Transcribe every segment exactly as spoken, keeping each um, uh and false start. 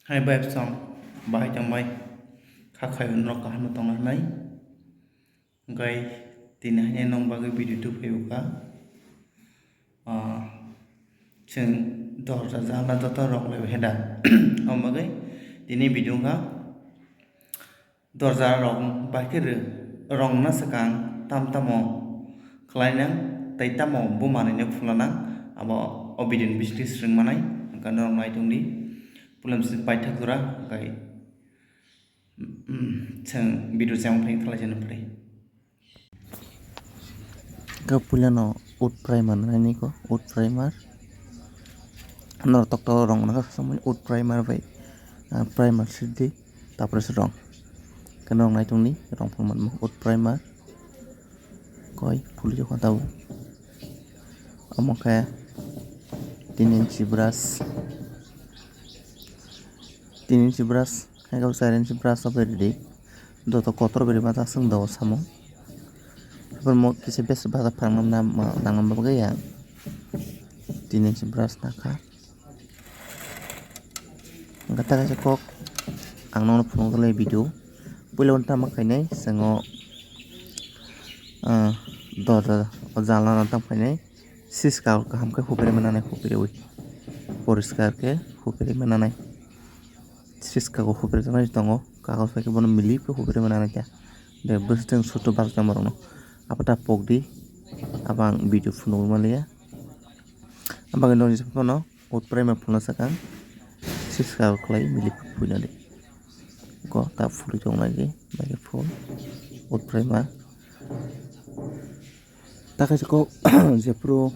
Hai bai bwsong, bahai tongbai? Kha khai norok kaham no tongna hinwi. Hwnkhe tini haino nong bagwi video tubuphaio kha. Ah, chwng dorja jala joto rok laibai khe da. Omo bagwi tini video wngkha. Dorja rok bai khe rw-, rwngna swkang tam tamo khlainang tei tamo bo manwino phunanang, abo o video ni bisingtwi swrwng manai, hwnkhe norok nai tongdi. Puila bwswk paithak jora, hwnkhe, mm, chwng video chayang phai khlai jani phai. Khe puilano wood primer nai nai ko, wood primer. Norok tokto rwngna khe samani wood primer bai, ah, primer sidi, tapore se rwng. Khe norok nai tongdi, rwng phung manmo wood primer. Koi phulwi tongkha tabuk. Omo khe tin inchi brush, tin inchi brush, hai khe bo char inchi brush rok bai rwdi. Joto kotor bai rwma ta chwng do o samung. Haikhe bo kisa besa basa phrangna nang-, nangma bagwi ya. Tin inchi brush nakha. Hwnkhe ta kaisa kok ang nono phunukjak lai video. Puila undi tamo khainai chwng o, ah, dorja o jala no tamo khainai. Siska kaham khe hupre mananai, hupre ui. Poriskar khe hupre mananai. Siska o hupre tongmani tongo. Kagos bai khe bono milip khe hupre mananai khe. De bwswtwng sutu barjak rokno. Abo ta pokdi. Abo ang video phunugwi manliya. Abagwi nokni bono wood primer phulna swkang siska khlai milip phulnadi. Ko ta phulwi tongnai di, bai khe phul wood primer. Ta kaisa kok jephuru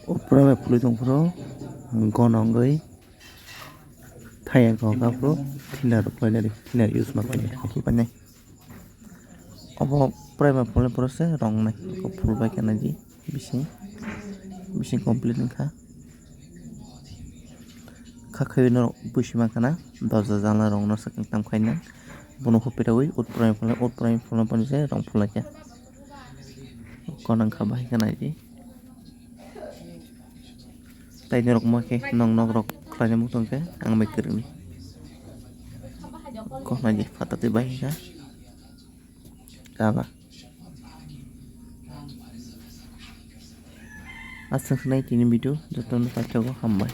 wood primer phulwi tongphuru gonongwi thayang kok aphuru thinner rok khlainai di, thinner use ma khainai, haikhe painai. Obo primer phulnai phuru se rwng nai. Kok phul bai khe nai di bising, bising complete wngkha. Kha khaui norok buisi mankha na, dorja jala rok no swkang tam khaina. Bono hupre ui wood primer phulnai, wood primer phulna phano se rwng phulnai kha. Konang kha bahai khe nai di. Tai norok ma khe nong nok rok khlaina muchung khe ang bai kwrwngni. Kok nai di phatar twi bahai kha. Kala. Aswk se nai tini video, jotono paithago hambai.